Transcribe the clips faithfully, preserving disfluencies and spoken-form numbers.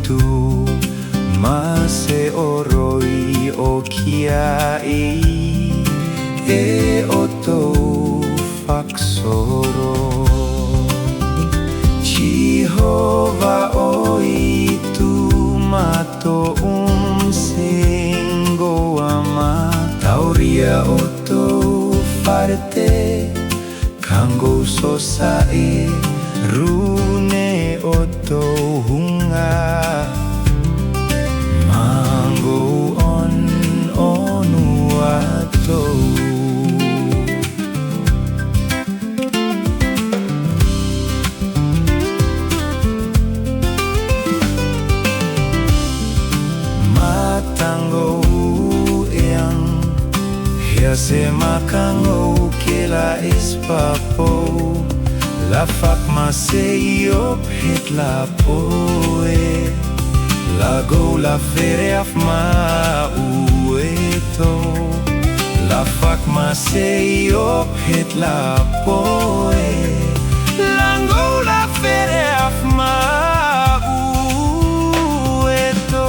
tu, ma se o roi o kia ei, e o tou faksoro. Jihova oitu, ma to un sengou ama, tauria o tou farte, kangou so sae, rune o tou hunga, mangou on o nuatou. Matangou eang, hea se makangou ke la es papou, la fak ma se i op het la poe, la gou la fere af ma ueto, la fak ma se i op het la poe, la gou la fere af ma ueto.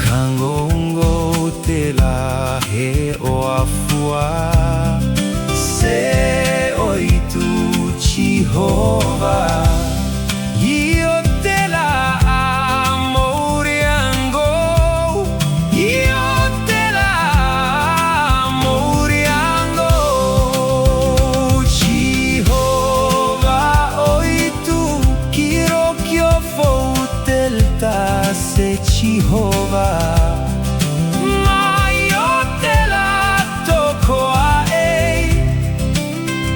Kangou ngou te la he o afua, se oitu Jihova. Io te la a mouriangou, io te la a mouriangou. Jihova oitu, kiro kio fou telta se Jihova. Ma io te la toko aei,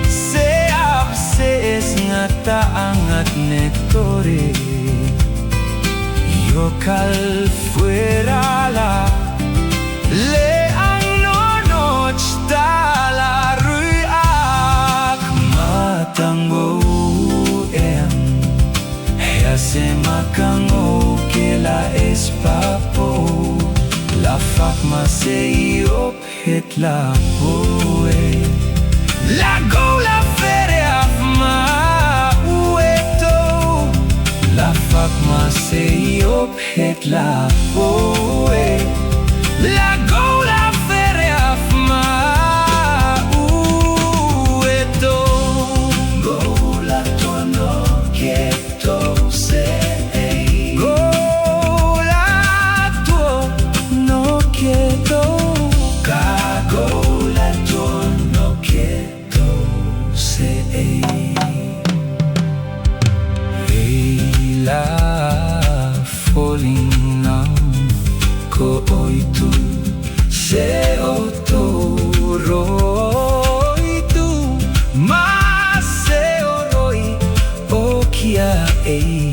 se ap se es ngata angat ne tore. Io kal fuera la le ang no noch ta la rui ak matangou eang. Hea se makangou ke la es papou, la fak ma se i op het la poe, la gou la fere af ma ueto, la fak ma se i op het la poe, la gou la fere af ma ueto. Gou la tuo no ke tou se ei. Gou la tuo no ke tou. Ka gou la tuo no ke tou se ei. Ei la falling down ko oitu, se o tou roi tu, ma se o roi o kia ei.